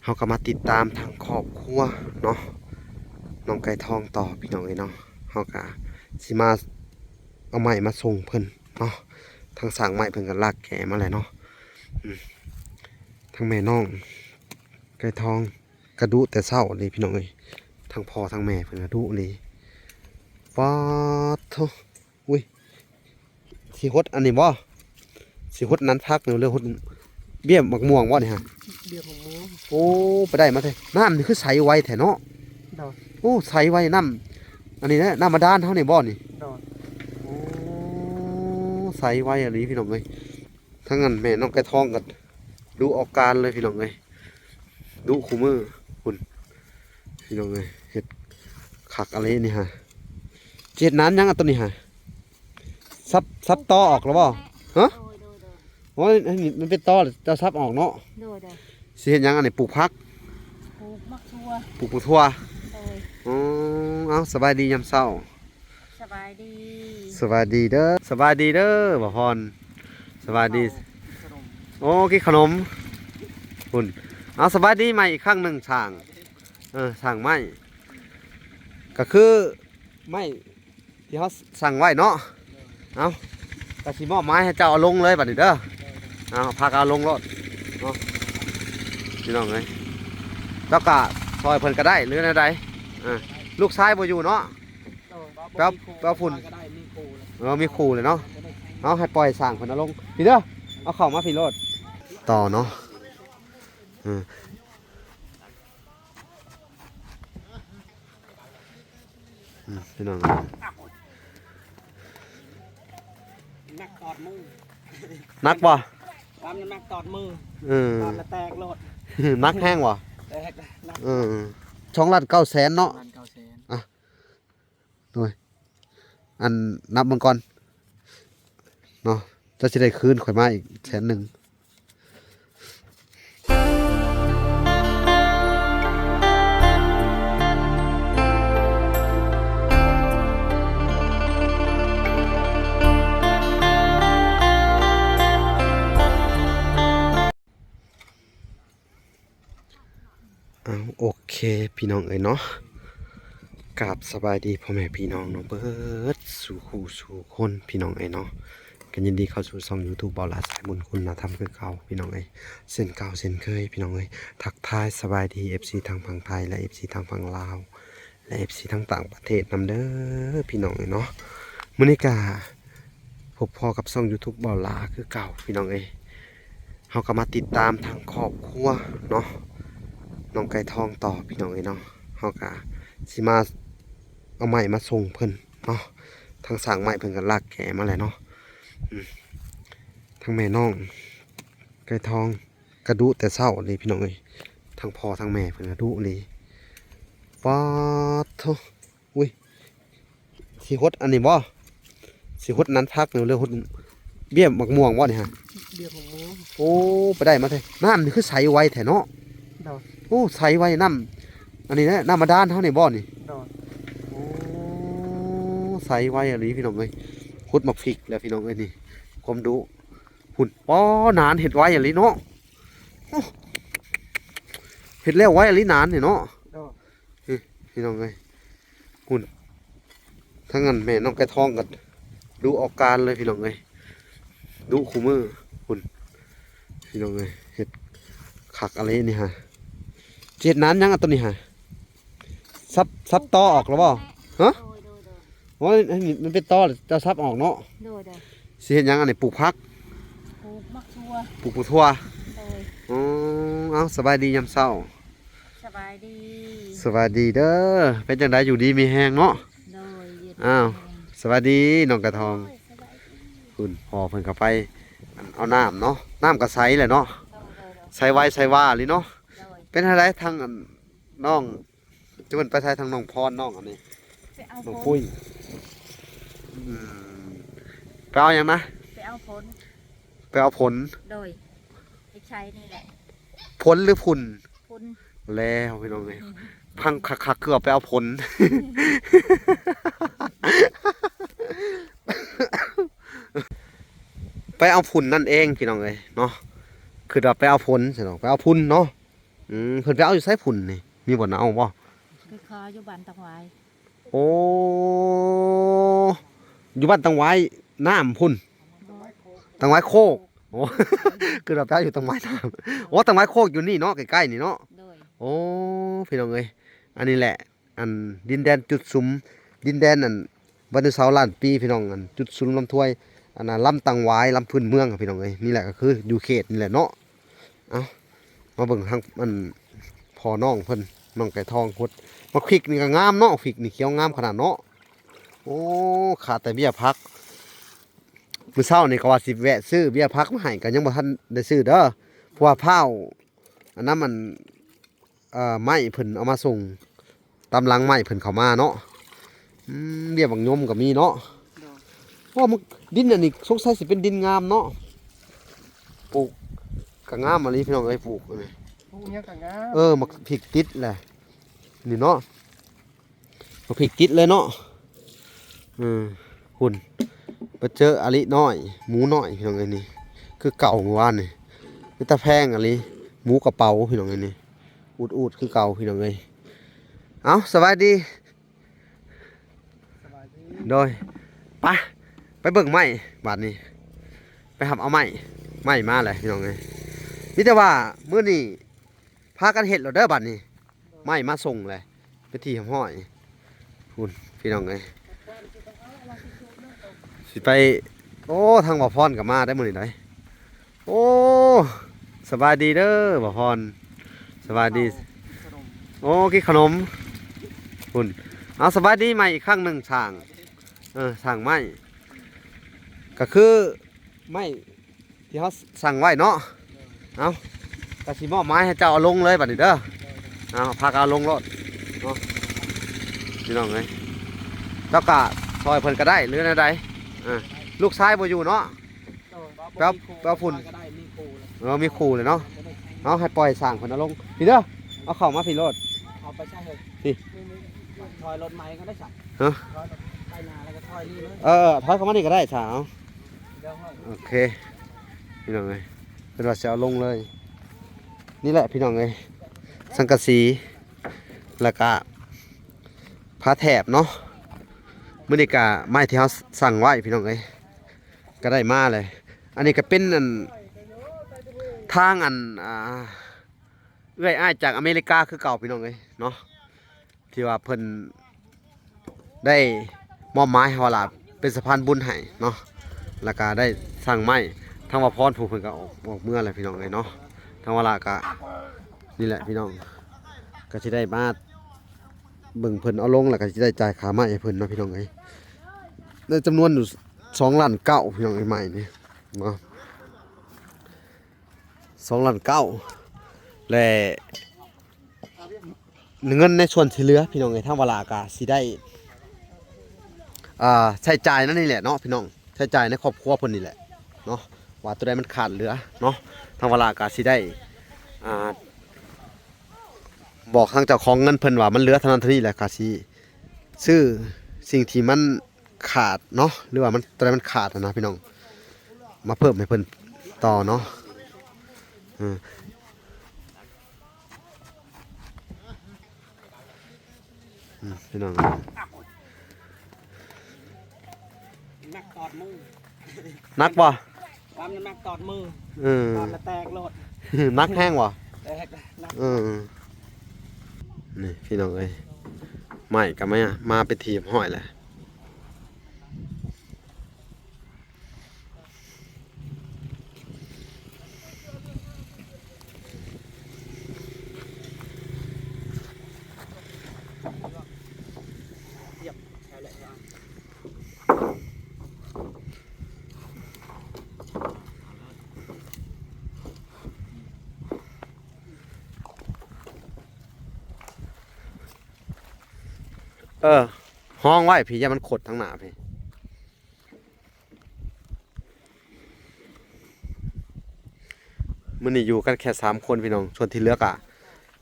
ເຮົາກໍມາຕິດຕາມທາງຄອບຄົວເນາະ ນ້ອງໄກ່ທອງຕໍ່ພີ່ນ້ອງເອີຍເນາະ. ເຮົາກໍຊິມາເອົາໄມ້ມາສົ່ງເພິ່ນເນາະ ທາງຊ່າງໄມ້ເພິ່ນກໍລາກແກະມາແລ້ວເນາະ. ອືມ ທາງແມ່ນ້ອງໄກ່ທອງ ກະດຸແຕ່ເຊົ້າເລີຍພີ່ນ້ອງເອີຍ ທັງພໍ່ທັງແມ່ເພິ່ນກະດຸເລີຍ. ປາດໂທ້ ອຸ້ຍ ຊິຫົດອັນນີ້ບໍ່? ຊິຫົດນັ້ນຜັກນີ້ ຫຼືຫົດເບ້ຍໝາກມ່ວງບໍ່ນີ້ຫະ? ເບ້ຍໝາກມ່ວງ. ໂອ້ ໄປໄດ້ມາແທ້. ນ້ຳນີ້ຄືໃສໄວແທ້ເນາະ. ໂດຍ. ໂອ້ ໃສໄວ. ນ້ຳອັນນີ້ນະ ນ້ຳບາດານເຮົານີ້ບໍ່ນີ້? ໂດຍ. ໂອ້ ໃສໄວອີ່ຫຼີພີ່ນ້ອງເອີຍ. ທັງນັ້ນແມ່ນ້ອງໄກ່ທອງກໍດຸອອກການເລີຍພີ່ນ້ອງເອີຍ ດຸຄູ່ມື້ພຸ້ນພີ່ນ້ອງເອີຍ. ເຮັດຄັກອີ່ຫຼີນີ້ຫະ. ຊິເຮັດນານຫຍັງອັນໂຕນີ້ຫະ? ສັບ ສັບຕໍອອກແລ້ວບໍ່? ຮະ? ໂດຍ ໂດຍ ໂດຍ. ໂອ້ຍ ອັນນີ້ມັນເປັນຕໍແລ້ວ ເຈົ້າສັບອອກເນາະ. ໂດຍ ໂດຍ. ຊິເຮັດຫຍັງອັນນີ້? ປູກຜັກ ປູກໝາກຖົ່ວ ປູກໝາກຖົ່ວ. ໂດຍ. ອໍ ເອົາ ສະບາຍດີຍາມເຊົ້າ. ສະບາຍດີ ສະບາຍດີເດີ ສະບາຍດີເດີບ່າວພອນ. ສະບາຍດີ. ໂອ້ ກິນຂະໜົມພຸ້ນ. ເອົາ ສະບາຍດີໃໝ່ອີກຄັ້ງໜຶ່ງຊ່າງ ເອີ ຊ່າງໄມ້ ກໍຄືໄມ້ທີ່ເຮົາສັ່ງໄວ້ເນາະ. ເອົາ ກໍຊິມອບໝາຍໃຫ້ເຈົ້າເອົາລົງເລີຍບັດນີ້ເດີ. ເອົາ ພາກັນເອົາລົງໂລດເນາະ ພີ່ນ້ອງເອີຍ. ເຈົ້າກະຊ່ອຍເພິ່ນກໍໄດ້ ຫຼືແນວໃດ. ເອີ ລູກຊາຍບໍ່ຢູ່ເນາະ. ໂດຍ. ແປ ແປຝຸ່ນ ເອີ ມີຄູ່ແລ້ວເນາະ. ເອົາ ໃຫ້ປ່ອຍຊ່າງເພິ່ນເອົາລົງພີ້ເດີ. ເອົາເຂົ້າມາພີ້ໂລດ ຕໍ່ເນາະ. ເອີ ອືມ ພີ່ນ້ອງ ໜັກຕອດມື ໜັກບໍ່? ຕອນໜັກຕອດມື. ເອີ ຕອດລະແຕກໂລດ. ໜັກແຮງບໍ່? ແຕກ ໜັກ. ເອີ ສອງລ້ານເກົ້າແສນເນາະ. ສອງລ້ານເກົ້າແສນ. ອ່ະ ໂດຍ ອັນ ນັບເບິ່ງກ່ອນເນາະ ເຈົ້າຊິໄດ້ຄືນຂ້ອຍມາອີກແສນໜຶ່ງ. ເອົາ ໂອເຄ ພີ່ນ້ອງເອີຍເນາະ. ກາບສະບາຍດີພໍ່ແມ່ພີ່ນ້ອງເນາະ ເບິດສູ່ຄູ່ສູ່ຄົນ ພີ່ນ້ອງເອີຍເນາະ. ກໍຍິນດີເຂົ້າສູ່ຊ່ອງຢູທູບ ເບົາຫຼ້າ ສາຍບຸນຄຸນນະທຳ ຄືເກົ່າ ພີ່ນ້ອງເອີຍ ເຊັ່ນເກົ່າເຊັ່ນເຄີຍ ພີ່ນ້ອງເອີຍ. ທັກທາຍສະບາຍດີ ເອັຟຊີ ທັງຝັ່ງໄທ ແລະ ເອັຟຊີ ທັງຝັ່ງລາວ ແລະ ເອັຟຊີ ທັງຕ່າງປະເທດນຳເດີ ພີ່ນ້ອງເອີຍເນາະ. ມື້ນີ້ກະ ພົບພໍ້ກັບຊ່ອງຢູທູບ ເບົາຫຼ້າ ຄືເກົ່າ ພີ່ນ້ອງເອີຍ. ເຮົາກໍມາຕິດຕາມທາງຄອບຄົວເນາະ ນ້ອງໄກ່ທອງຕໍ່ ພີ່ນ້ອງເອີຍເນາະ. ເຮົາກໍຊິມາເອົາໄມ້ມາສົ່ງເພິ່ນເນາະ ທາງຊ່າງໄມ້ເພິ່ນກໍລາກແກະມາແລ້ວເນາະ. ອືມ ທາງແມ່ນ້ອງໄກ່ທອງ ກະດຸແຕ່ເຊົ້າເລີຍ ພີ່ນ້ອງເອີຍ ທັງພໍ່ທັງແມ່ເພິ່ນກະດຸເລີຍ. ປາດໂທ້ ອຸ້ຍ ຊິຫົດອັນນີ້ບໍ່? ຊິຫົດນັ້ນຜັກນີ້ ຫຼືຫົດເບ້ຍໝາກມ່ວງບໍ່ນີ້ຫະ? ເບ້ຍໝາກມ່ວງ. ໂອ້ ໄປໄດ້ມາແທ້. ນ້ຳນີ້ຄືໃສໄວແທ້ເນາະ. ໂດຍ. ໂອ້ ໃສໄວ. ນ້ຳອັນນີ້ນະ ນ້ຳບາດານເຮົານີ້ບໍ່ນີ້? ໂດຍ. ໂອ້ ໃສໄວອີ່ຫຼີ ພີ່ນ້ອງເອີຍ. ຂຸດໝາກພິກແລ້ວ ພີ່ນ້ອງເອີຍ ນີ້ ຄວາມດຸ. ຫຸ້ນ ປໍ ໜານ ເຮັດໄວອີ່ຫຼີເນາະ. ໂອ້ ເຮັດແລ້ວໄວອີ່ຫຼີ ໜານນີ້ເນາະ. ໂດຍ. ນີ້ ພີ່ນ້ອງເອີຍ ຫຸ້ນ ທັງນັ້ນແມ່ນ້ອງໄກ່ທອງກໍດຸອອກການເລີຍ ພີ່ນ້ອງເອີຍ ດຸຄູ່ມື້ພຸ້ນ ພີ່ນ້ອງເອີຍ. ເຮັດຄັກອີ່ຫຼີນີ້ຫະ. ຊິເຮັດນານຫຍັງອັນໂຕນີ້ຫະ? ສັບ ສັບຕໍອອກແລ້ວບໍ່? ຮະ? ໂດຍ ໂດຍ ໂດຍ. ໂອ້ຍ ອັນນີ້ມັນເປັນຕໍແລ້ວ ເຈົ້າສັບອອກເນາະ. ໂດຍ ໂດຍ. ຊິເຮັດຫຍັງອັນນີ້? ປູກຜັກ ປູກໝາກຖົ່ວ ປູກໝາກຖົ່ວ. ໂດຍ. ອໍ ເອົາ ສະບາຍດີຍາມເຊົ້າ. ສະບາຍດີ ສະບາຍດີເດີ. ເປັນຈັ່ງໃດ ຢູ່ດີມີແຮງເນາະ? ໂດຍ. ອ້າວ ສະບາຍດີນ້ອງກະທອງ. ໂດຍ ສະບາຍດີ. ພຸ້ນ ພໍ່ເພິ່ນກໍໄປເອົານ້ຳເນາະ. ນ້ຳກໍໃສແຫຼະເນາະ. ໂດຍ ໂດຍ ໂດຍ. ໃສໄວໃສວາອີ່ຫຼີເນາະ. ໂດຍ. ເປັນຈັ່ງໃດທາງອັນນ້ອງ ຈະເພິ່ນໄປໃສ ທາງນ້ອງພອນ ນ້ອງອັນນີ້ ໄປເອົາ ນ້ອງປຸ້ຍ. ອືມ ໄປເອົາຫຍັງນະ? ໄປເອົາຝົນ ໄປເອົາຝົນ. ໂດຍ. ໄປໃສນີ້ແຫຼະ ຝົນຫຼືຝຸ່ນ? ຝຸ່ນ. ແລ້ວພີ່ນ້ອງເອີຍ ອືມ ຟັງຄັກໆ ຄືວ່າໄປເອົາຝົນ. ໄປເອົາຝຸ່ນນັ້ນເອງ ພີ່ນ້ອງເອີຍເນາະ. ຄືວ່າໄປເອົາຝົນຊັ້ນເນາະ ໄປເອົາຝຸ່ນເນາະ. ອືມ ເພິ່ນໄປເອົາຢູ່ໃສພຸ້ນນີ້? ມີບ່ອນເອົາບໍ່? ໄປຂໍຢູ່ບ້ານຕັງຫວາຍ. ໂອ້ ຢູ່ບ້ານຕັງຫວາຍນ້ຳພຸ້ນ? ບໍ່ ຕັງຫວາຍໂຄກ. ໂອ້ ຄືວ່າໄປເອົາຢູ່ຕັງຫວາຍນ້ຳ. ໂອ້ ຕັງຫວາຍໂຄກຢູ່ນີ້ເນາະ ໃກ້ໆນີ້ເນາະ. ໂດຍ. ໂອ້ ພີ່ນ້ອງເອີຍ ອັນນີ້ແຫຼະ ອັນດິນແດນຈຸດສຸມ ດິນແດນອັນໄດໂນເສົາລ້ານປີ ພີ່ນ້ອງ. ອັນຈຸດສຸມລຳຖ້ວຍ ອັນນ່າ ລຳຕັງຫວາຍ ລຳພື້ນເມືອງ ພີ່ນ້ອງເອີຍ. ນີ້ແຫຼະກໍຄືຢູ່ເຂດນີ້ແຫຼະເນາະ. ເອົ້າ ມາເບິ່ງທາງອັນພໍ່ນ້ອງເພິ່ນ ນ້ອງໄກ່ທອງພຸ້ນ. ໝາກພິກນີ້ກໍງາມເນາະ ພິກນີ້ຂຽວງາມຂະໜາດເນາະ. ໂອ້ ຂາດແຕ່ເບ້ຍຜັກ. ມື້ເຊົ້ານີ້ກໍວ່າຊິແວະຊື້ເບ້ຍຜັກມາໃຫ້ ກໍຍັງບໍ່ທັນໄດ້ຊື້ເດີ ເພາະວ່າພ້າວ ອັນນັ້ນມັນ ເອີ ໄມ້ເພິ່ນເອົາມາສົ່ງ ຕາມຫຼັງໄມ້ເພິ່ນເຂົ້າມາເນາະ. ອືມ ເບ້ຍບັກຍົມກໍມີເນາະ. ໂດຍ. ໂອ້ ມັນ ດິນອັນນີ້ສົງໄສຊິເປັນດິນງາມເນາະ ປູກກໍງາມອີ່ຫຼີ ພີ່ນ້ອງເອີຍ. ປູກອັນນີ້ ປູກຫຍັງກໍງາມ. ເອີ ໝາກພິກຕິດແຫຼະ ນີ້ເນາະ. ໝາກພິກຕິດເລີຍເນາະ. ເອີ ພຸ້ນ ໄປເຈີອາລິນ້ອຍ ໝູນ້ອຍ ພີ່ນ້ອງເອີຍ. ນີ້ຄືເກົ່າ ມື້ວານນີ້ ເປັນຕາແພງອີ່ຫຼີ ໝູກະເປົາ ພີ່ນ້ອງເອີຍ. ນີ້ອູດໆຄືເກົ່າ ພີ່ນ້ອງເອີຍ. ເອົ້າ ສະບາຍດີ. ສະບາຍດີ. ໂດຍ. ໄປ ໄປເບິ່ງໄມ້ບາດນີ້ ໄປຮັບເອົາໄມ້ ໄມ້ມາແຫຼະ ພີ່ນ້ອງເອີຍ. ມີແຕ່ວ່າມື້ນີ້ພາກັນເຮັດໂລດເດີບາດນີ້ ໄມ້ມາສົ່ງແຫຼະ ເປັນທີ່ຮຽບຮ້ອຍ. ພຸ້ນ ພີ່ນ້ອງເອີຍ ຊິໄປ. ໂອ້ ທາງບ່າວພອນກໍມາໄດ໋ມື້ນີ້ໄດ໋. ໂອ້ ສະບາຍດີເດີບ່າວພອນ. ສະບາຍດີ. ໂອ້ ກິນຂະໜົມ. ພຸ້ນ ເອົາ ສະບາຍດີໃໝ່ອີກຄັ້ງໜຶ່ງ ຊ່າງ. ເອີ ຊ່າງໄມ້ ກໍຄືໄມ້ ທີ່ເຮົາສັ່ງໄວ້ເນາະ. ເອົາ ກໍຊິມອບໝາຍໃຫ້ເຈົ້າເອົາລົງເລີຍບາດນີ້ເດີ. ເອົາ ພາກັນເອົາລົງໂລດເນາະ ພີ່ນ້ອງເອີຍ. ເຈົ້າກະຊ່ອຍເພິ່ນກໍໄດ້ ຫຼືແນວໃດ. ອ່າ ລູກຊາຍບໍ່ຢູ່ເນາະ. ແປ ແປພຸ້ນ ເອີ ມີຄູ່ເລີຍເນາະ. ເອົາ ໃຫ້ປ່ອຍຊ່າງເພິ່ນເອົາລົງ ພີ່ເດີ. ເອົາເຂົ້າມາພີ່ໂລດ. ເອົາໄປໃສ່ເຮີ້ຍ ພີ່ ຖອຍລົດໃໝ່ກໍໄດ້ຊະ. ຮະ? ຖອຍໄປໜ້າແລ້ວກໍຖອຍນີ້ເລີຍ. ເອີ ຖອຍເຂົ້າມານີ້ກໍໄດ້ຊະ. ເອົາ ໂອເຄ ພີ່ນ້ອງເອີຍ ເພິ່ນວ່າຊິເອົາລົງເລີຍ. ນີ້ແຫຼະ ພີ່ນ້ອງເອີຍ ສັງກະສີ ແລ້ວກະຝາແຖບເນາະ. ມື້ນີ້ກະໄມ້ທີ່ເຮົາສັ່ງໄວ້ ພີ່ນ້ອງເອີຍ ກໍໄດ້ມາເລີຍ. ອັນນີ້ກໍເປັນອັນ ທາງອັນ ອ່າ ເອື້ອຍອ້າຍຈາກອາເມລິກາຄືເກົ່າ ພີ່ນ້ອງເອີຍເນາະ. ທີ່ວ່າເພິ່ນໄດ້ມອບໝາຍໃຫ້ວ່າຫຼາເປັນສະພານບຸນໃຫ້ເນາະ ແລ້ວກະໄດ້ສັ່ງໄມ້. ທາງວ່າພອນຜູ້ເພິ່ນກະອອກ ອອກເມືອແລ້ວ ພີ່ນ້ອງເອີຍເນາະ. ທາງວ່າຫຼາກະນີ້ແຫຼະ ພີ່ນ້ອງ ກະຊິໄດ້ມາເບິ່ງເພິ່ນເອົາລົງ ແລ້ວກະຊິໄດ້ຈ່າຍຄ່າໄມ້ໃຫ້ເພິ່ນເນາະ ພີ່ນ້ອງເອີຍ. ໃນຈຳນວນຢູ່ສອງລ້ານເກົ້າ ພີ່ນ້ອງເອີຍ ໄມ້ນີ້ເນາະ. ສອງລ້ານເກົ້າ ແລະ ເງິນໃນສ່ວນທີ່ເຫຼືອ ພີ່ນ້ອງເອີຍ ທາງວາລາກະຊິໄດ້ ອ່າ ໃຊ້ຈ່າຍນັ້ນນີ້ແຫຼະເນາະ ພີ່ນ້ອງ ໃຊ້ຈ່າຍໃນຄອບຄົວເພິ່ນນີ້ແຫຼະເນາະ ວ່າໂຕໃດມັນຂາດເຫຼືອເນາະ ທາງວາລາກະຊິໄດ້ ອ່າ ບອກທາງເຈົ້າຂອງເງິນເພິ່ນວ່າມັນເຫຼືອເທົ່ານັ້ນເທົ່ານີ້ ແລ້ວກະຊິຊື້ສິ່ງທີ່ມັນ ຂາດເນາະ ຫຼືວ່າມັນ ໂຕໃດມັນຂາດຫັ້ນນະ ພີ່ນ້ອງ ມາເພີ່ມໃຫ້ເພິ່ນຕໍ່ເນາະ. ເອີ ອືມ ພີ່ນ້ອງ ໜັກຕອດມື ໜັກບໍ່? ປ້ຳນ້ຳໜັກຕອດມື ເອີ ຕອດລະແຕກໂລດ ໜັກແຮງບໍ່? ແຕກ ໜັກ ເອີ ນີ້ພີ່ນ້ອງເອີຍ ໄມ້ກໍມາ ມາເປັນທີ່ຮຽບຮ້ອຍແລ້ວ. ເອີ ຫ້ອງໄວ້ພີ້ ຢ້ານມັນຂົດທາງໜ້າພີ້. ມື້ນີ້ຢູ່ກັນແຄ່ສາມຄົນ ພີ່ນ້ອງ ສ່ວນທີ່ເຫຼືອກະ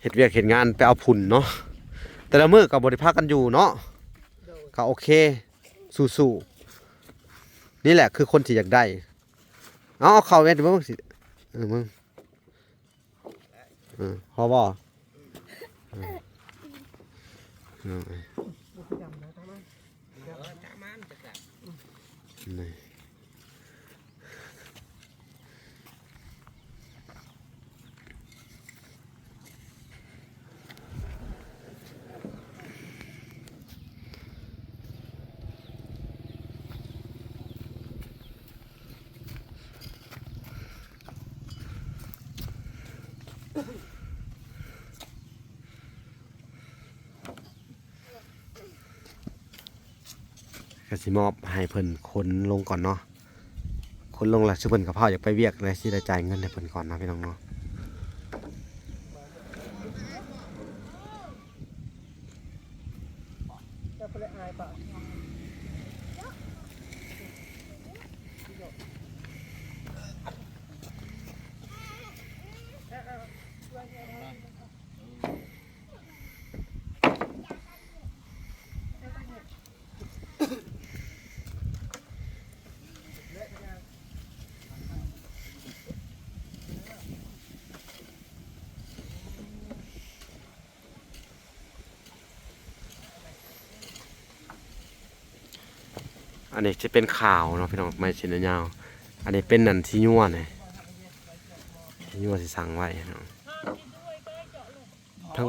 ເຮັດວຽກເຮັດງານ ໄປເອົາຝຸ່ນເນາະ ແຕ່ລະມື້ກໍບໍ່ໄດ້ພາກັນຢູ່ເນາະ ກໍໂອເຄ ສູ້ໆ ນີ້ແຫຼະຄືຄົນທີ່ຢາກໄດ້. ເອົາ ເອົາເຂົ້າແມ່ນເບິ່ງຊິ ເອີ ເບິ່ງ. ເ ພໍບໍ່? ເອີ ເອີ ນີ້ ກໍຊິມອບໃຫ້ເພິ່ນຂົນລົງກ່ອນເນາະ. ຄົນລົງລະ ຊຸເພິ່ນກະພາວຢາກໄປວຽກ ແລະຊິໄດ້ຈ່າຍເງິນໃຫ້ເພິ່ນກ່ອນເນາະ ພີ່ນ້ອງເນາະ. ອັນນີ້ຈະເປັນຂາວເນາະ ພີ່ນ້ອງ ໄມ້ຊິນຍາວ. ອັນນີ້ເປັນອັນທີ່ຍົວນີ້ ທີ່ຍົວຊິສັງໄວ້ເນາະ. ທັງ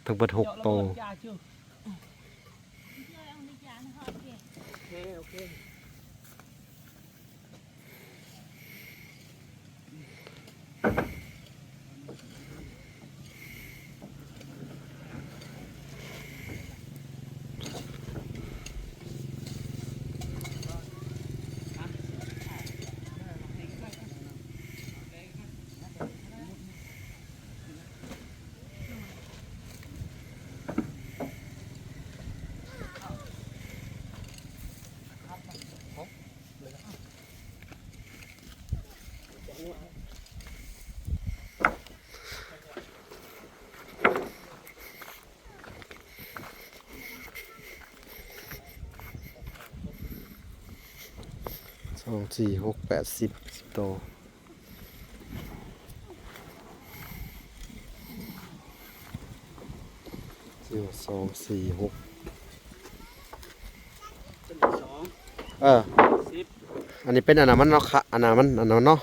ທັງເບິດຫົກໂຕ. ໂອເຄ ໂອເຄ. ສອງ ສີ່ ຫົກ ແປດ ສິບ ສິບໂຕ. ສອງ ສີ່ ຫົກ ເອີ ສິບ ອັນນີ້ເປັນອັນນັ້ນມັນເນາະ ຂະ ອັນນັ້ນມັນ ອັນນັ້ນເນາະ.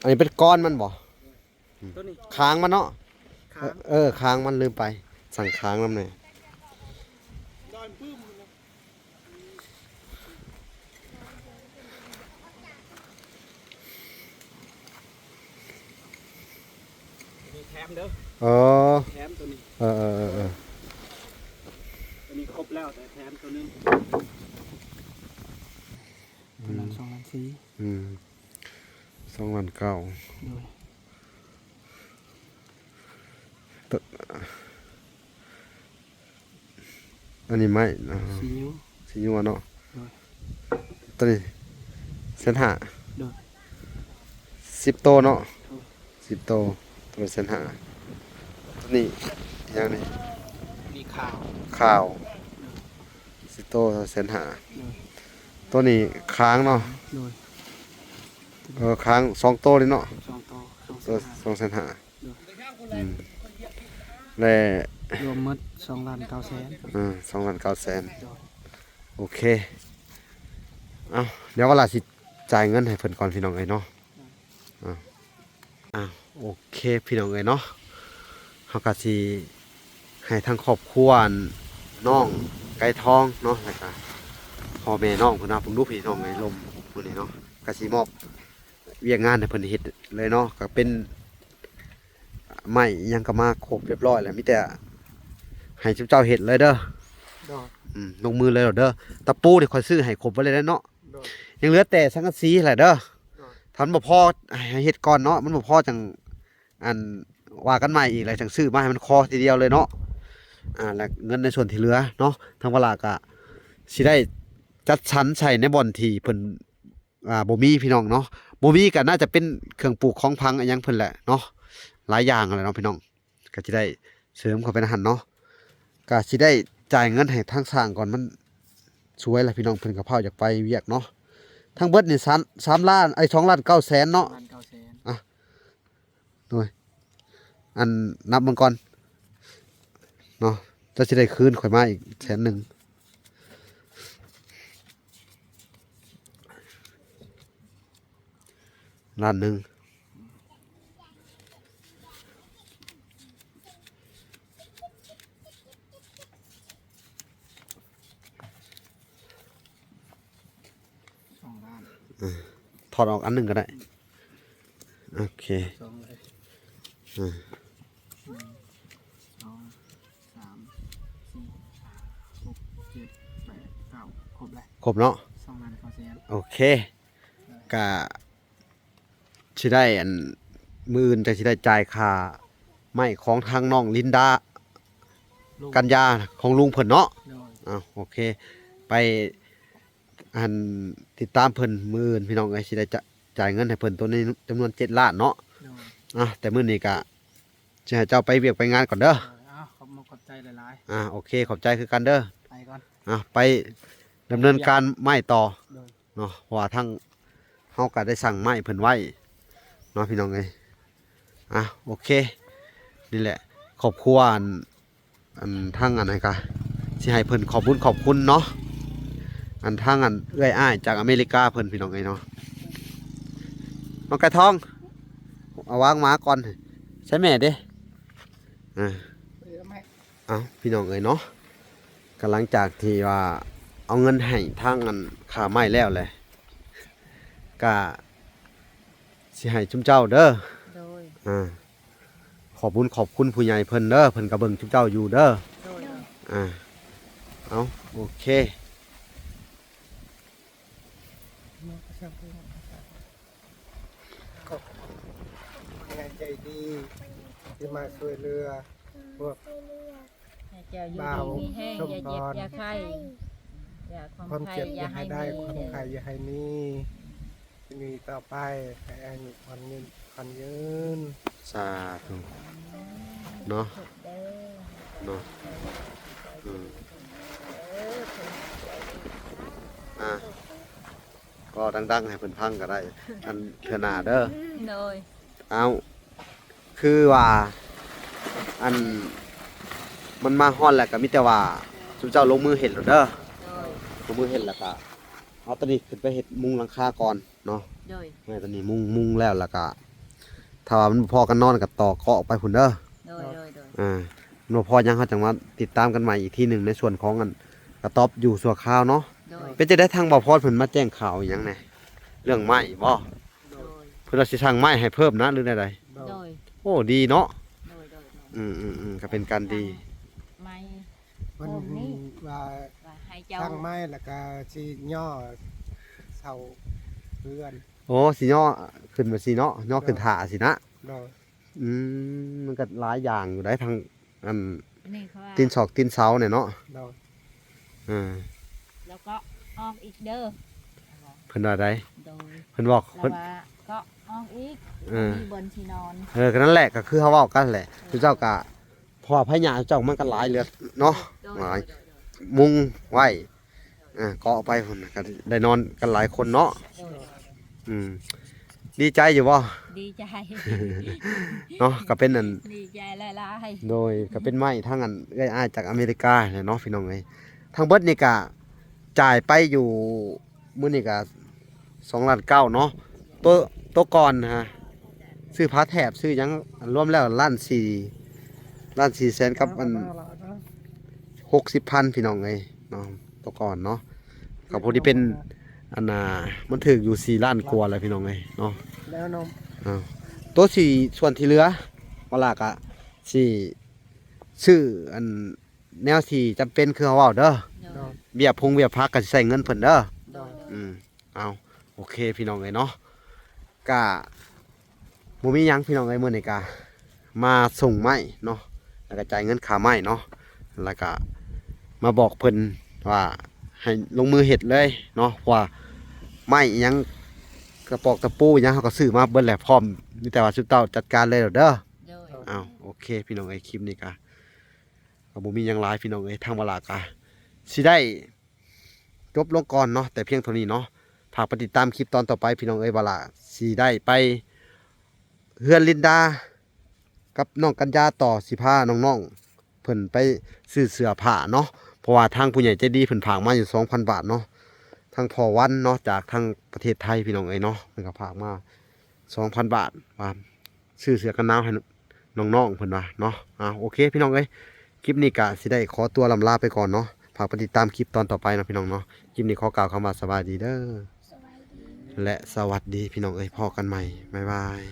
ອັນນີ້ເປັນກ້ອນມັນບໍ່? ໂຕນີ້ ຄາງມັນເນາະ. ຄາງ ເອີ ຄາງມັນ ລືມໄປ ສັ່ງຄາງນຳແດ່. ໂຕນີ້ແຖມເດີ. ເອີ ແຖມໂຕນີ້. ເອີໆໆໆ ໂຕນີ້ຄົບແລ້ວ ແຕ່ແຖມໂຕໜຶ່ງ. ອືມ ປະມານສອງລ້ານສີ່. ອືມ ສອງລ້ານເກົ້າ. ໂດຍ ໂຕ ອັນນີ້ໄມ້ ອ່າ ສີຍົວ ສີຍົວເນາະ. ໂດຍ ໂຕນີ້ແສນຫ້າ. ໂດຍ ສິບໂຕເນາະ. ໂດຍ ສິບໂຕ ໂຕລະແສນຫ້າ. ໂຕນີ້ຫຍັງນີ້? ນີ້ຂາວ ຂາວ. ໂດຍ ສິບໂຕແສນຫ້າ. ໂດຍ ໂຕນີ້ຄາງເນາະ. ໂດຍ ເອີ ຄາງສອງໂຕນີ້ເນາະ. ສອງໂຕ ສອງແສນຫ້າ ສອງແສນຫ້າ. ໂດຍ ອືມ ແລະ ລວມໝົດສອງລ້ານເກົ້າແສນ. ເອີ ສອງລ້ານເກົ້າແສນ. ໂດຍ ໂອເຄ ເອົາ ດຽວວາລາຊິຈ່າຍເງິນໃຫ້ເພິ່ນກ່ອນ ພີ່ນ້ອງເອີຍເນາະ. ໂດຍ ເອົາ ອ່າ ໂອເຄ ພີ່ນ້ອງເອີຍເນາະ, ເຮົາກະຊິໃຫ້ທາງຄອບຄົວ ອັນ ນ້ອງໄກ່ທອງເນາະ ແລ້ວກະພໍ່ແມ່ນ້ອງເພິ່ນນະ ເບິ່ງດູພີ່ນ້ອງເອີຍ ລົມມື້ນີ້ເນາະ, ກະຊິມອບວຽກງານໃຫ້ເພິ່ນເຮັດເລີຍເນາະ, ກະເປັນໄມ້ອີ່ຫຍັງກະມາຄົບຮຽບຮ້ອຍແລ້ວ, ມີແຕ່ໃຫ້ຊຸມເຈົ້າເຮັດເລີຍເດີ. ໂດຍ ອືມ ລົງມືເລີຍເດີ. ຕະປູນີ້ຂ້ອຍຊື້ໃຫ້ຄົບໄວ້ເລີຍເນາະ. ໂດຍ ຍັງເຫຼືອແຕ່ສັງກະສີແຫຼະເດີ. ໂດຍ ຖ້າມັນບໍ່ພໍໃຫ້ເຮັດກ່ອນເນາະ, ມັນບໍ່ພໍຈັ່ງ ອັນ ວ່າກັນໃໝ່ອີກ ແລ້ວຈັ່ງຊື້ມາໃຫ້ມັນພໍທີດຽວເລີຍເນາະ. ອ່າ ແລະເງິນໃນສ່ວນທີ່ເຫຼືອເນາະ ທາງວາລາກະຊິໄດ້ຈັດສັນໃສ່ໃນບ່ອນທີ່ເພິ່ນ ອ່າ ບໍ່ມີ ພີ່ນ້ອງເນາະ, ບໍ່ມີກະໜ້າຈະເປັນເຄື່ອງປູກຂອງຝັງອີ່ຫຍັງເພິ່ນແຫຼະເນາະ, ຫຼາຍຢ່າງຫັ້ນແຫຼະເນາະ ພີ່ນ້ອງ. ກະຊິໄດ້ເສີມເຂົ້າໄປໃນຫັ້ນເນາະ, ກະຊິໄດ້ຈ່າຍເງິນໃຫ້ທາງຊ່າງກ່ອນ, ມັນສວຍລະພີ່ນ້ອງ, ເພິ່ນກະພ້າວຢາກໄປວຽກເນາະ. ແ ທັງເບິດນີ້ ສາມ ສາມລ້ານ ໄອ້ ສອງລ້ານເກົ້າແສນເນາະ ສອງລ້ານເກົ້າແສນ ອ່ະ ໂດຍ ອັນ ນັບເບິ່ງກ່ອນເນາະ ເຈົ້າຊິໄດ້ຄືນຂ້ອຍມາອີກແສນໜຶ່ງ ລ້ານໜຶ່ງ ສອງລ້ານ ເອີ ຖອນອອກອັນໜຶ່ງກໍໄດ້ ໂອເຄ ສອງເລີຍ ເອີ ໜຶ່ງ ສອງ ສາມ ສີ່ ຫ້າ ຫົກ ເຈັດ ແປດ ເກົ້າ ຄົບແລ້ວ ຄົບເນາະ ສອງລ້ານເກົ້າແສນ ໂອເຄ ກະຊິໄດ້ ອັນ ມື້ອື່ນຈັ່ງຊິໄດ້ຈ່າຍຄ່າໄມ້ຂອງທາງນ້ອງລິນດາ ກັນຍາ ຂອງລຸງເພິ່ນເນາະ ໂດຍ ເອົາ ໂອເຄ ໄປ ອັນ ຕິດຕາມເພິ່ນມື້ອື່ນ ພີ່ນ້ອງເອີຍ ຊິໄດ້ຈະ ຈ່າຍເງິນໃຫ້ເພິ່ນໂຕນີ້ຈຳນວນເຈັດລ້ານເນາະ ໂດຍ ອ່ະ ແຕ່ມື້ນີ້ກະຊິໃຫ້ເຈົ້າໄປວຽກໄປງານກ່ອນເດີ ໂດຍ ເອົາ ຂອບມຸກຂອບໃຈຫຼາຍໆ ອ່າ ໂອເຄ ຂອບໃຈຄືກັນເດີ ໄປກ່ອນ ອ່ະ ໄປດຳເນີນການໄມ້ຕໍ່ ໂດຍ ເນາະ ເພາະວ່າທາງເຮົາກໍໄດ້ສັ່ງໄມ້ເພິ່ນໄວ້ເນາະ ພີ່ນ້ອງເອີຍ ອ່ະ ໂອເຄ ນີ້ແຫຼະ ຄອບຄົວ ອັນ ອັນ ທາງ ອັນນັ້ນກະຊິໃຫ້ເພິ່ນຂອບບຸນຂອບຄຸນເນາະ ອັນ ທາງ ອັນ ເອື້ອຍອ້າຍຈາກອາເມລິກາເພິ່ນ ພີ່ນ້ອງເອີຍເນາະ ນ້ອງໄກ່ທອງ ເອົາວາງໝາກ່ອນ ໃສ່ແມ່ເດ້ ອ່າ ເອົາ ພີ່ນ້ອງເອີຍເນາະ ກໍຫຼັງຈາກທີ່ວ່າເອົາເງິນໃຫ້ທາງ ອັນ ຄ່າໄມ້ແລ້ວແຫຼະ ກະຊິໃຫ້ຊຸມເຈົ້າເດີ ໂດຍ ອ່າ ຂອບບຸນຂອບຄຸນຜູ້ໃຫຍ່ເພິ່ນເດີ ເພິ່ນກໍເບິ່ງຊຸມເຈົ້າຢູ່ເດີ ໂດຍ ອ່າ ເອົາ ໂອເຄ ຂອບໃຈດີທີ່ມາຊ່ວຍເຫຼືອພວກ ໃຫ້ເຈົ້າຢູ່ດີມີແຮງ ຢ່າເຈັບຢ່າໄຂ້ ຢ່າຄວາມ ຄວາມເຈັບຢ່າໃຫ້ໄດ້ ຄວາມໄຂ້ຢ່າໃຫ້ມີ ມີຕໍ່ໄປ ໃຫ້ອາຍຸໝັ້ນຍືນ ຂວັນຍືນ ສາທຸເນາະ ເນາະ ອືມ ອ່າ ເວົ້າດັງໆໃຫ້ເພິ່ນຟັງກໍໄດ້ ອັນ ເທື່ອໜ້າເດີ ໂດຍ ເອົາ ຄືວ່າ ອັນ ມັນມາຮອດແລ້ວກໍມີແຕ່ວ່າຊຸມເຈົ້າລົງມືເຮັດໂລດເດີ ໂດຍ ລົງມືເຮັດແລ້ວກໍເອົາຕົວນີ້ຂຶ້ນໄປເຮັດມຸງຫຼັງຄາກ່ອນເນາະ ໂດຍ ແມ່ນ ຕົວນີ້ມຸງ ມຸງແລ້ວ ແລ້ວກໍຖ້າວ່າມັນບໍ່ພໍກັນນອນກໍຕໍ່ເກາະໄປພຸ້ນເດີ ໂດຍ ໂດຍ ໂດຍ ອ່າ ບໍ່ພໍຫຍັງເຮົາຈັ່ງມາຕິດຕາມກັນໃໝ່ອີກທີໜຶ່ງ ໃນສ່ວນຂອງ ອັນ ກະຕ໊ອບຢູ່ຊົ່ວຄາວເນາະ ໂດຍ ເປັນຈັ່ງໃດທາງບ່າວພອນເພິ່ນມາແຈ້ງຂ່າວອີຫຍັງແດ່ ເລື່ອງໄມ້ບໍ? ໂດຍ ເພິ່ນວ່າຊິສັ່ງໄມ້ໃຫ້ເພີ່ມນະ ຫຼືແນວໃດ? ໂດຍ ໂອ້ ດີເນາະ ໂດຍ ໂດຍ ໂດຍ ອືມໆໆ ກໍເປັນການດີ ໄມ້ ເພິ່ນວ່າ ວ່າໃຫ້ເຈົ້າ ສັ່ງໄມ້ແລ້ວກໍຊິຍໍ້ເສົາເຮືອນ ໂອ້ ຊິຍໍ້ຂຶ້ນມາຊີ້ເນາະ ຍໍ້ຂຶ້ນຖ້າຊີ້ນະ ໂດຍ ອືມ ມັນກໍຫຼາຍຢ່າງຢູ່ໃດ໋ ທັງ ອັນ ຕີນຊອກຕີນເສົານີ້ເນາະ ໂດຍ ເອີ ແລ້ວກໍອອກອີກເດີ ເພິ່ນວ່າໃດ ໂດຍ ເພິ່ນບອກ ແລ້ວ ເພິ່ນວ່າກໍອອກອີກ ເອີ ມີບ່ອນທີ່ນອນ ເອີ ກໍນັ້ນແຫຼະ ກໍຄືເຮົາເວົ້າກັນແຫຼະ ເອີ ເຈົ້າກໍ ເພາະວ່າພະຍາດເຈົ້າມັນກໍຫຼາຍເຫຼືອເນາະ ໂດຍ ຫຼາຍ ໂດຍ ໂດຍ ມຸງໄວ້ ອ່າ ເກາະໄປພຸ້ນ ກໍໄດ້ນອນກັນຫຼາຍຄົນເນາະ ໂດຍ ອືມ ດີໃຈຢູ່ບໍ່? ດີໃຈ ເນາະ ກໍເປັນອັນ ດີໃຈຫຼາຍໆ ໂດຍ ກໍເປັນໄມ້ທາງອັນເອື້ອຍອ້າຍຈາກອາເມລິກາແຫຼະເນາະ ພີ່ນ້ອງເອີຍ ທັງເບິດນີ້ກໍຈ່າຍໄປຢູ່ ມື້ນີ້ກໍສອງລ້ານເກົ້າເນາະ ໂຕ ໂຕກ່ອນນະ ຊື້ຜ້າແຖບ ຊື້ຫຍັງ ລວມແລ້ວລ້ານສີ່ ລ້ານສີ່ແສນກັບອັນຫົກສິບພັນ ພີ່ນ້ອງເອີຍເນາະ ໂຕກ່ອນເນາະ ກໍພໍດີເປັນ ອັນນ່າ ມັນຖືກຢູ່ສີ່ລ້ານກວ່າແລ້ວ ພີ່ນ້ອງເອີຍເນາະ ແລ້ວເນາະ ເອົາ ໂຕສີ່ ສ່ວນທີ່ເຫຼືອ ເວລາກໍຊິຊື້ອັນ ແນວທີ່ຈຳເປັນຄືເຮົາເວົ້າເດີ ໂດຍ ເບັ້ຍພົງເບັ້ຍຜັກກໍຊິໃຊ້ເງິນເພິ່ນເດີ ໂດຍ ອືມ ເອົາ ໂອເຄ ພີ່ນ້ອງເອີຍເນາະ ກະບໍ່ມີຫຍັງ ພີ່ນ້ອງເອີຍ ມື້ນີ້ກະມາສົ່ງໄມ້ເນາະ ແລ້ວກະຈ່າຍເງິນຄ່າໄມ້ເນາະ ແລ້ວກະມາບອກເພິ່ນວ່າໃຫ້ລົງມືເຮັດເລີຍເນາະ ເພາະວ່າໄມ້ອີ່ຫຍັງ ກະປອກຕະປູອີ່ຫຍັງ ເຮົາກໍຊື້ມາເບິດແຫຼະ ພ້ອມ ມີແຕ່ວ່າຊຸມເຈົ້າຈັດການເລີຍເດີ ໂດຍ ເອົາ ໂອເຄ ພີ່ນ້ອງເອີຍ ຄລິບນີ້ກະ ກໍບໍ່ມີຫຍັງຫຼາຍ ພີ່ນ້ອງເອີຍ ທາງວາລາກະຊິໄດ້ຈົບລົງກ່ອນເນາະ ແຕ່ພຽງເທົ່ານີ້ເນາະ ໃຜ າກໄປຕິດຕາມຄລິບຕອນຕໍ່ໄປ ພີ່ນ້ອງເອີຍ ວ່າຫຼ້າຊິໄດ້ໄປເຮືອນລິນດາກັບນ້ອງກັນຍາຕໍ່ ຊິພານ້ອງໆ ເພິ່ນໄປຊື້ເສື້ອຜ້າເນາະ ເພາະວ່າທາງຜູ້ໃຫຍ່ໃຈດີເພິ່ນຝາກມາຢູ່ສອງພັນບາດເນາະ ທາງພໍ່ວັນເນາະ ຈາກທາງປະເທດໄທ ພີ່ນ້ອງເອີຍເນາະ ເພິ່ນກໍຝາກມາສອງພັນບາດ ວ່າຊື້ເສື້ອກັນໜາວໃຫ້ນ້ອງໆ ເພິ່ນວ່າເນາະ. ອ່າ ໂອເຄ ພີ່ນ້ອງເອີຍ ຄລິບນີ້ກະຊິໄດ້ຂໍຕົວລ່ຳລາໄປກ່ອນເນາະ ຝາກໄປຕິດຕາມຄລິບຕອນຕໍ່ໄປເນາະ ພີ່ນ້ອງເນາະ. ຄລິບນີ້ຂໍກ່າວຄຳວ່າສະບາຍດີເດີ ສະບາຍດີ ແລະ ສະຫວັດດີ ພີ່ນ້ອງເອີຍ ພໍ້ກັນໃໝ່ ບາຍບາຍ.